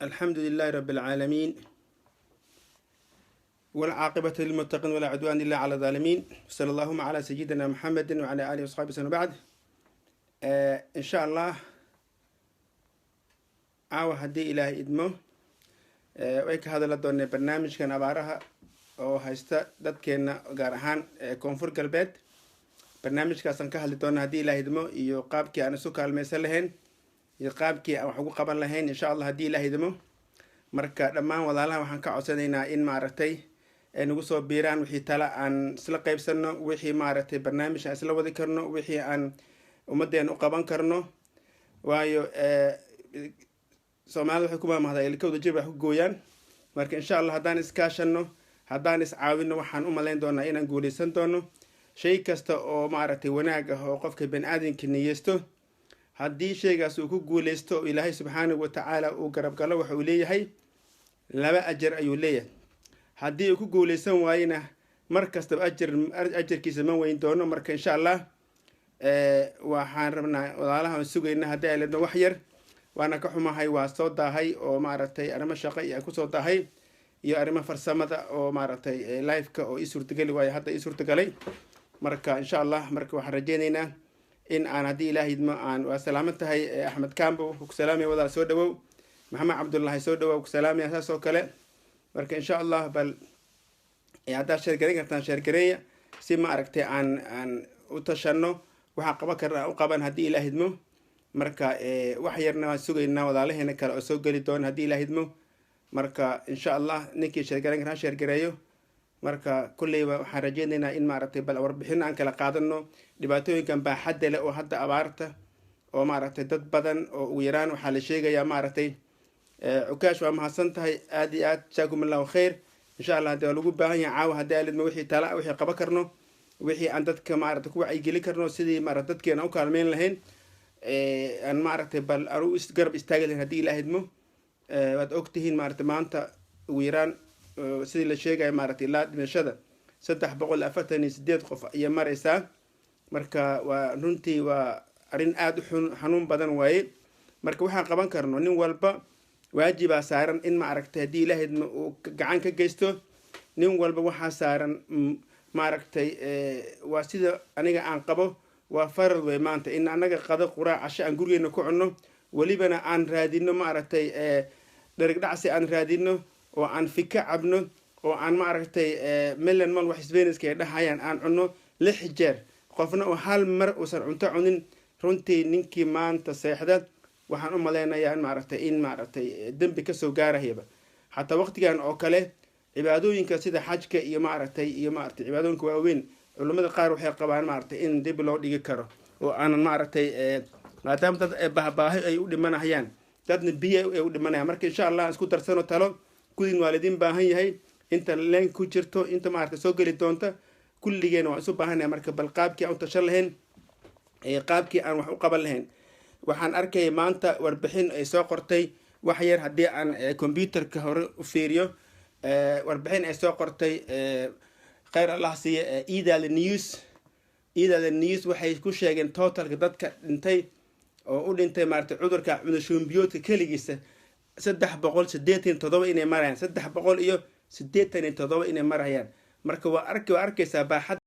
الحمد لله رب العالمين، والعاقبة للمتقين، ولا عدوان إلا على الظالمين، صلى اللهم على سيدنا محمد وعلى آله وصحبه وسلم. بعد إن شاء الله caawa haddii Ilaahay idmo way ka hadala doonay barnaamijkan abaaraha oo haysta dadkeena, gaar ahaan Koonfur Galbeed. Barnaamijkaasaan ka hadli doona haddii Ilaah idmo, iyo qaabkii aan isu kaalmaysan lahayn iyo qaabkii aan wax ugu qaban lahayn, insha Allah, haddii Ilaah idmo. Marka dhammaan walaalaha waxaan ka codsanaynaa in maaragtay ay nagu soo biiraan, wixii tala aan isla qaybsano, wixii maaragtay barnaamij aan isla wadi karno, wixii aan ummadeena u qaban karno. Waayo Soomaalida waxay ku maamahdaa ilkowda jir wax ku gooyaan. Marka insha Allah haddaan iskaashano, haddaan iscaawino, waxaan u malayn doonaa inaan guuleysan doono. Shay kasta oo maaragtay wanaag ah oo qofka bani aadamka niyeysto, haddii shaygaas uu ku guuleysto oo Ilaahay subxaanahu watacaala uu garab galo, waxa uu leeyahay laba ajar ayuu leeyahay. Haddii uu ku guuleysan waayena, mar kastaba ajar ajarkiisa ma weyn doono. Marka insha Allah waxaan rabnaa walaalaha aan sugayna haddii ay leedno wax yar. Waana ka xumahay, waa soo daahay oo maaragtay arrimo shaqo iyo aan kusoo daahay iyo arrimo farsamada oo maaragtay live-ka oo ii suurtageli waayo hadda ii suurtagalay. Marka insha Allah marka waxaan rajeyneynaa in aan haddii Ilaah idmo aan waa salaaman tahay. Axmed Cambo ku salaamaya, wadaal soo dhawow. Maxamed Cabdullahi soo dhawow, ku salaamaya saas oo kale. Marka insha Allah bal haddaad share gareyn kartaan, share gareeya, si maaragtay aan u tashano, waxaan qaban karna u qaban haddii Ilaah idmo. Marka wax yarna waan sugaynaa walaalaheena kale oo soo geli doona haddii Ilaah idmo. Marka insha Allah ninkii share gareyn kara ha share gareeyo. Marka kolleyba waxaan rajeynaynaa in maaragtay bal warbixin aan kala qaadano dhibaatooyinkan baaxadda leh oo hadda abaarta oo maaragtay dad badan oo ugu yaraan waxaa la sheegayaa maaragtay. Cukaash, waa mahadsan tahay aada iyo aad, jazaakum Allahu khayr. Insha Allah hadii waa lagu baahan yahay caawa haddii alidmo, wixii tala, wixii qaban karno, wixii aan dadka maaragtay ku wacyigeli karno, sidii maarata dadkeena u kaalmeyn lahayn, aan maaragtay bal aan u garab istaagi lahayn haddii Ilaah idmo. Waad ogtihiin maaragtay maanta ugu yaraan sidii la sheegaya maaragtay ilaa dhimashada 348 qof ayay mareysaa. Marka waa runtii waa arrin aada u xun, xanuun badan waaye. Marka waxaan qaban karno, nin walba waajibaa saaran in maaragtay haddii Ilaah idmo uu gacan ka geysto. Nin walba waxaa saaran maaragtay, waa sida aniga aan qabo, waa faral wey maanta in anaga qado, quraac, casho aan gurigeena ku cunno, welibana aan raadino maaragtay dherigdhacsi aan raadino oo aan fika cabno oo aan maaragtay mellan mal wax svenska ay dhahayaan aan cunno lix jeer, qofna oo hal mar uusan cunto cunin. Runtii ninkii maanta seexda waxaan u maleynayaa maaragtay in maaragtay dembi kasoo gaarahayaba. Xataa waqtigan oo kale cibaadooyinka sida xajka iyo maaragtay iyo maaragtay cibaadooyinka waaweyn, culamada qaar waxay qabaan maaragtay in dib loo dhigi karo oo aanan maaragtay, maadaama dad bahbaahi ay u dhimanayaan, dadna biyo ay u dhimanayaan. Marka insha Allah isku darsano talo kudin, waa laidin baahan yahay. Inta leen ku jirto, inta maaragtay soo geli doonta, kulligeena waan isu baahannahay. Marka bal qaabkii aan u tashan lahayn, qaabkii aan wax u qaban lahayn. Waxaan arkayay maanta warbixin ay soo qortay, wax yar haddii aan computerka hore u fiiriyo, warbixin ay soo qortay, kheyr Allah siiya, Idale News. Idale News waxay ku sheegeen totalka dadka dhintay oo u dhintay maaragtay cudurka cudushuunbiyoodka keligiisa 387 inay marayaan, 387 inay marayaan. Marka waa arkaysaa baaxad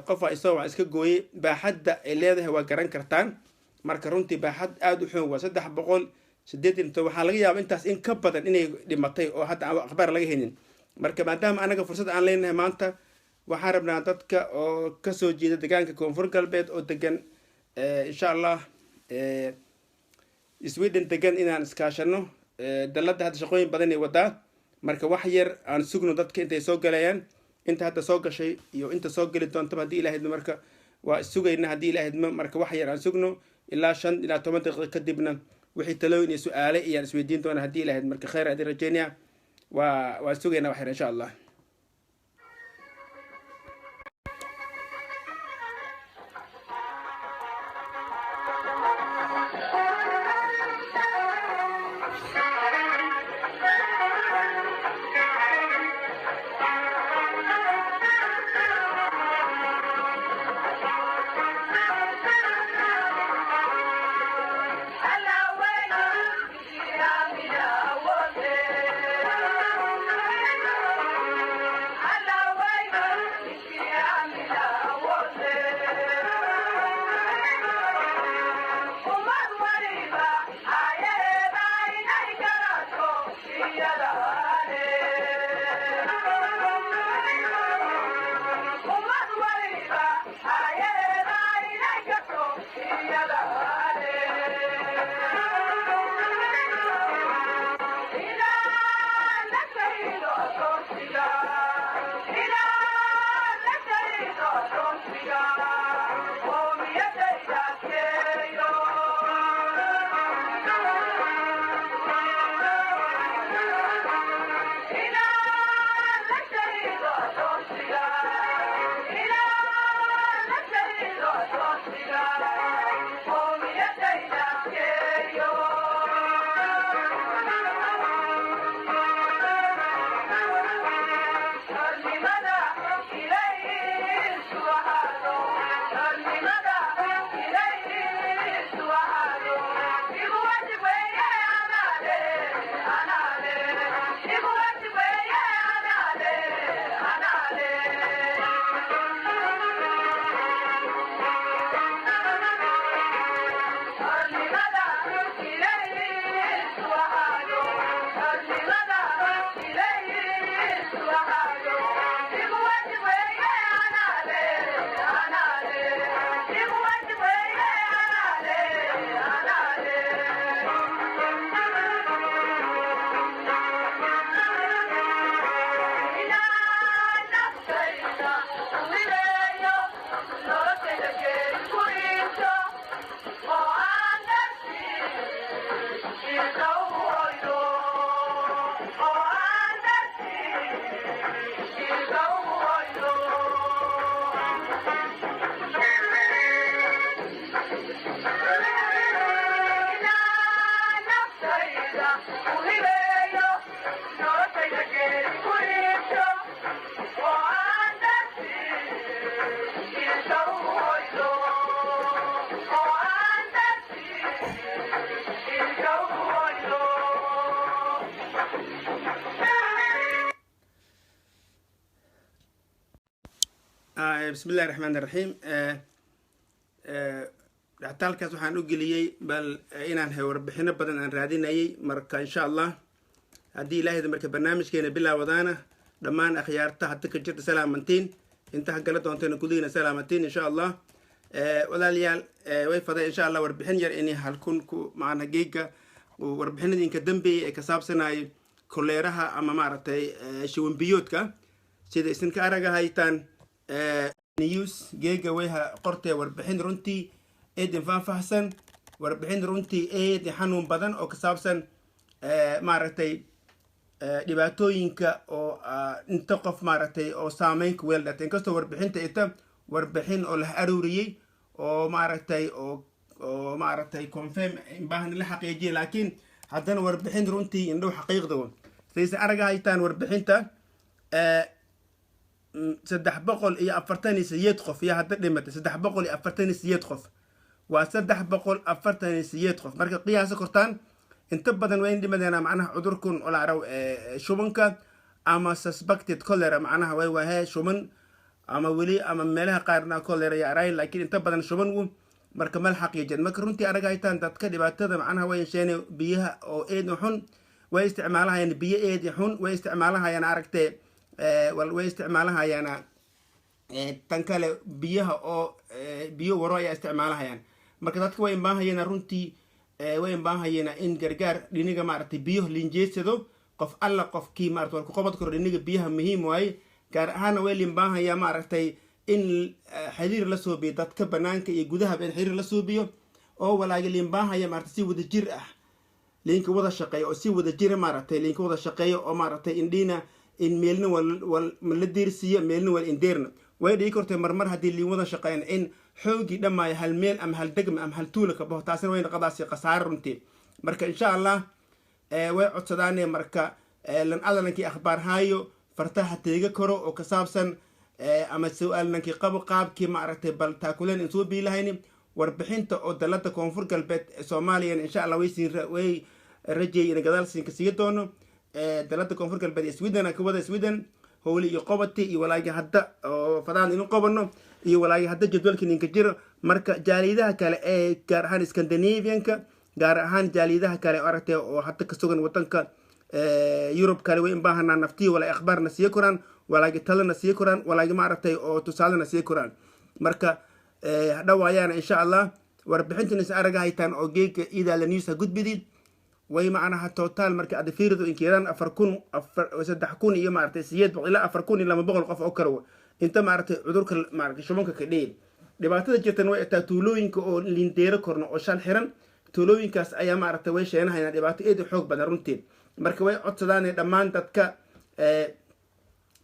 qofa isagoo waa iska gooyey, baaxadda ay leedahay waa garan kartaan. Marka runtii baaxad aada u xoog waa 387. Waxaa laga yaaba intaas in ka badan inay dhimatay oo hadda aan akhbaar laga helin. Marka maadaama anaga fursad aan leenahay maanta, waxaan rabnaa dadka oo kasoo jeeda deegaanka Koonfur Galbeed oo degan insha Allah Sweden degan inaan iskaashano. Dalladda hadda shaqooyin badan ay wadaa. Marka wax yar aan sugno dadka intay soo galayaan, inta hadda soo gashay iyo inta soo geli doontaba haddii Ilaah idmo. Marka waa sugayna haddii Ilaah idmo. Marka wax yar aan sugno ilaa 5 ilaa 10 daqiiqo, kadibna wixii talooyin iyo su-aale iyaan isweydiin doona haddii Ilaah idmo. Marka khayr adin rajeynaya, waa sugaynaa wax yar insha Allah. Hello, U hibeeyo noloshayda, geeri ku iibsho oo aan dartii ilka u hoydo, oo aan dartii ilka u hoydo. Bismi illahi raxmaan iraxiim. Dhextaalkaas waxaan u geliyey bal inaan hay warbixino badan aan raadinayay. Marka insha Allah haddii ilaahayda marka barnaamijkeena bilaawadaana, dhammaan akhyaarta hadda ka jirta salaamantiin, inta gala doontayna kuligiina salaamantiin insha Allah. Walaalayaal, way faday insha Allah warbixin yar inay halkun ku macna geega warbixinadinka dambeeyay ee ka saabsanayay koleeraha ama maaragtay shuban biyoodka. Sida isinka araga haytaan news geega, wayha qortee warbixin runtii eedin faahfaahsan, warbixin runtii eedin xanuun badan oo ka saabsan maaragtay dhibaatooyinka oo inta qof maaragtay oo saameynka weel dhatay. Inkastoo warbixinta ita warbixin oo la aruuriyey oo maaragtay oo maaragtay confirm baahan la xaqiijiyay, laakiin haddana warbixin runtii indhow xaqiiqda sayse araga haytaan warbixinta, 348 qof yaa hadda dhimatay. 348 qof waa 348 qof. Marka qiyaasa kortaan inta badan waa in dhimadeena macnaha cudurkun oo la araw shubanka ama suspected cholera, macnaha way waahee shuban ama weli ama meelaha qaarna cholera ya arayn, laakiin inta badan shuban wu marka mal xaqiijin. Marka runtii araga haytaan dadka dhibaatada macnaha way sheene biyaha oo eed xun way isticmaalahayaan, biyo eed xun way isticmaalahayaan, aragtee way isticmaalahayaan. Tan kale biyaha oo biyo waro ayaa isticmaalahayaan. Marka dadka way imbaahayeen runtii, way imbaahayeen in gargaar dhiniga maaragtay biyo linjeedsado. Qof alla qofkii maarata war ku qabad karo dhiniga biyaha muhiim waaye. Gaar ahaana way limbaahayaa maaragtay in xiriir la suubiyo dadka banaanka iyo gudahaba, in xiriir la suubiyo oo walaaga limbaahaya maaragtay si wada jir ah liinka wada shaqeeyo, oo si wada jira maaragtay liinka wada shaqeeyo, oo maaragtay indhiina in meelna wal la deersiiyo, meelna wal indeerna. Way dhigi kartay marmar haddii liin wada shaqeyn in xoogii dhamaayo hal meel ama hal degma ama hal tuula ka baxo, taasina way noqodaasi khasaare runtii. Marka insha Allah way codsadaane marka lan adalankii akhbaar haayo fartaha teega karo oo ka saabsan ama su-aal nankii qabo qaabkii maaragtay bal taakuleen in soo biilahayni warbixinta oo dalada Koonfur Galbeed Soomaaliya. Insha Allah way siin way rajeeyay in gadaal siin ka sii doono dalada Koonfur Galbeed iyo Sweden ka wada Sweden howli iyo qobati iyo walaagi hadda oo fadaan inuu qabano iyo walaagi hadda jadwalka ninka jiro. Marka jaalidaha kale ee gaar ahaan Scandinavianka, gaar ahaan jaalidaha kale aragtay oo hadda ka sugan wadanka Yurub kale, way in baahanaa naftii wala akhbaarna sii koraan, walaagi talana sii koraan, walaagi maaragtay oo tusaalena sii koraan. Marka hadhawaayaan insha Allah warbixintan is araga haytaan oo geega idaala news ha gudbidid way macnaha total marka aad fiirido inkiiraan 4000, 4, 3000 iyo maaragtay 800 ilaa 4200 qof oo kale inta maaragtay cudurka maaragtay shubanka ka dheer. Dhibaatada jirtan way taa tuulooyinka oo lindeero korno oo shal xiran, tuulooyinkaas ayaa maaragtay way sheenahayaan dhibaato eed u xoog badan runtii. Marka way codsadaan dhammaan dadka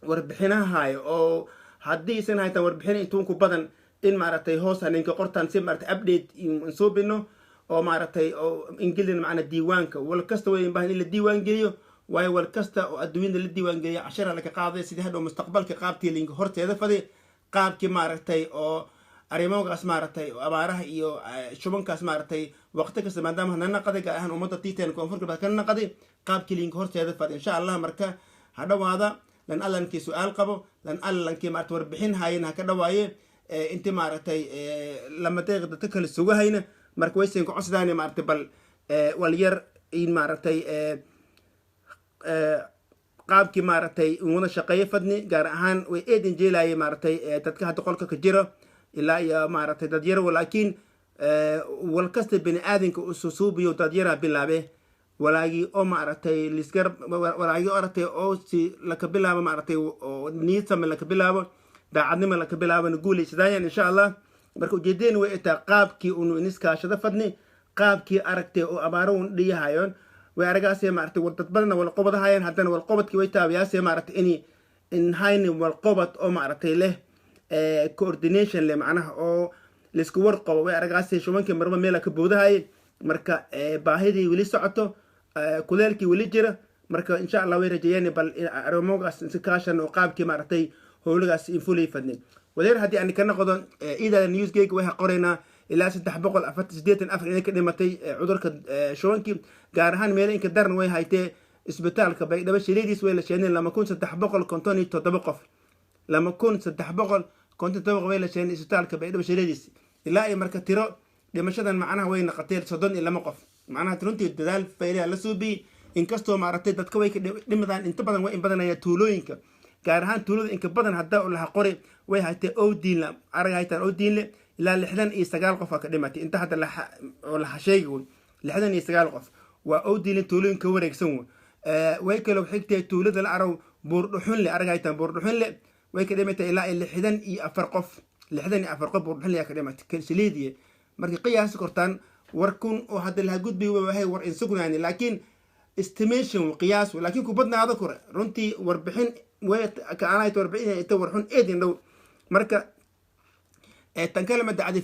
warbixinaha hayo oo haddii isan haytaan warbixin intuunku badan in maaragtay hoos haninka qortaan si maaragtay update soo bino oo maaragtay oo ingilin macna diiwaanka wal kasta way baahan in la diiwaan geliyo, waayo wal kasta oo adduunyada la diiwaan geliyo cashara laga qaaday sidii hadhow mustaqbalka qaabkii linka horteeda fadi qaabkii maaragtay oo arrimogaas maaragtay abaaraha iyo shubankaas maaragtay waqti kasta maadaama hana naqaday, gaar ahaan ummadda tiiteen Koonfur Galbeed ka naqaday qaabkii linka horteeda fadi insha Allah. Marka ha dhawaada lan allankii su-aal qabo, lan allankii maaragtay warbixin haayana ha ka dhawaaye inti maaragtay lama deeq dadka kale sugahayna. Marka waysan ku codsadaan maaragtay bal wal yar in maaragtay qaabkii maaragtay wada shaqeeyo fadni. Gaar ahaan way eedin jeelaayay maaragtay dadka hadda qolka ka jira ilaa iyo maaragtay dad yar, laakiin wal kasta bini aadinka ususuubiyo dad yaraa bilaabe walaagii oo maaragtay lisgar walaagii aragtay oo si laka bilaabo maaragtay oo niyad same laka bilaabo, daacadnimo laka bilaabona guulaysadaayan insha Allah. Marka ujeedadeen way itaa qaabkii unu iniskaashada fadni, qaabkii aragtay oo abaaro un dhiyahayoon way aragaasee maaragtay dad badana walqobadahayaan, haddana walqobadkii way taabiyaasee maaragtay ini in hayni walqobad oo maaragtay leh coordination leh, macnaha oo laisku warqabo. Way aragaasee shubankii marba meela ka boodahayay. Marka baahidii weli socoto. Kuleelkii weli jira. Marka insha Allah way rajeeyeen bal arrimogaas si kaashan oo qaabkii maaragtay howlagaas in fulay fadnay wadeer. Haddii aan ka noqdo iidaada newsgayga, waxaa qoraynaa ilaa 384 inay ka dhimatay cudurka shubankii, gaar ahaan meelo inka daran way haytee isbitaalka Baydhabo shilidiis way la sheeneen 2357 qof. 2357 qof way la sheeneen isbitaalka Baydhabo shilidiis ilaa iyo marka tiro dhimashadan macnaha way noqotee 32 qof. Macnaha runtii dadaal faylaha la suubiyey, inkastoo maaragtay dadka way ka dhimadaan inta badan way in badanaya tuulooyinka, gaar ahaan tuulada inka badan hadda laha qori way haytee Owdiinle. Arag haytaan Owdiinle ilaa 69 qof aa ka dhimatay inta hadda oo laha sheegi wey. 69 qof waa Owdiinle, tuulooyinka wareegsan wey. Way kaloo xigtay tuulada la araw Buurdhuxunle. Arag haytaan Buurdhuxunle way ka dhimatay ilaa 64 qof. 64 qof Buurdhuxunle yaa ka dhimatay shiliidiye. Marka qiyaasi kortaan war kun oo hadda laha gudbi wahay war insugnaani, laakiin estimation qiyaas, laakiin ku badnaado kore. Runtii warbixin way kaanayt warbixin inta warxun eedin dhow. Marka tan kale mada ada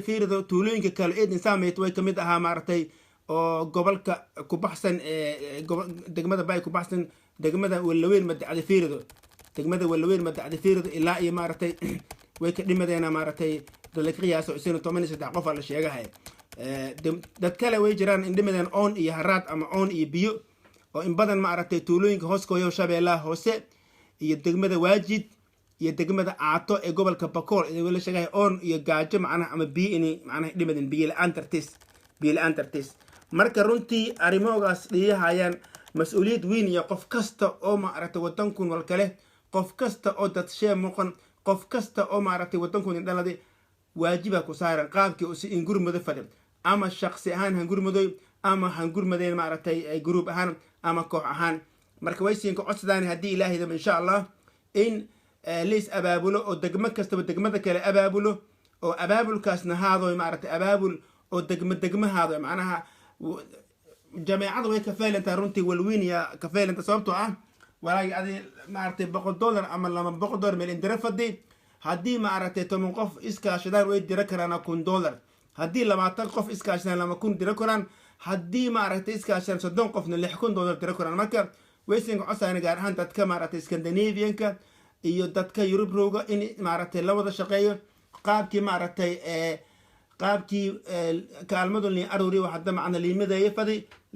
fiirido tuulooyinka kale eedin saameyd way kamid ahaa maaragtay oo gobolka ku baxsan, degmada Bay ku baxsan, degmada Walaweyn. Mada ada fiirido degmada Walaweyn, mada ada fiirido ilaa iyo maaragtay way ka dhimadeena maaragtay dad qiyaaso isina 13 qof aa la sheegahay. Dad kale way jiraan in dhimadeen oon iyo haraad ama oon iyo biyo oo in badan maaragtay tuulooyinka hooskooyo Shabeellaha Hoose iyo degmada Waajid iyo degmada Caato ee gobolka Bakool la sheegahay oon iyo gaajo macnaha ama biyo inay macnaha dhimadeen biyo la-aan dartiis, biyo la-aan dartiis. Marka runtii arrimahoogaas dhiyahayaan mas-uuliyad weyn iyo qof kasta oo maaragtay wadankun walkale, qof kasta oo dadshee muqan, qof kasta oo maaragtay wadankun indhaladi waajiba ku saaran qaabkii si in gurmado fadhi ama shaqsi ahaan hangurmadoy ama hangurmadeen maaragtay group ahaan ama koox ahaan. Marka way siinka codsadaan haddii Ilaahydaba insha Allah in liis abaabulo oo degmo kastaba degmada kale abaabulo oo abaabulkaasna haado maaragtay abaabul oo degmo degmo haado. Macnaha jameecada way kafeelantaa runtii, walweyniya kafeelanta, sababtoo ah walaagi adi maaragtay $100 ama $200 meel indira fadi, haddii maaragtay 10 qof iskaashadaan way dira karaan $1000, haddii 20 qof iskaashadaan 2000 dira karaan, haddii maaragtay iskaashadaan 30 qofna $6000 dira karaan. Marka waysinka codsaana gaar ahaan dadka maaragtay Scandinavianka iyo dadka Yurub rooga in maaragtay la wada shaqeeyo qaabkii maaragtay qaabkii kaalmadu liin aruuri hadda macna liimadeeya fadi.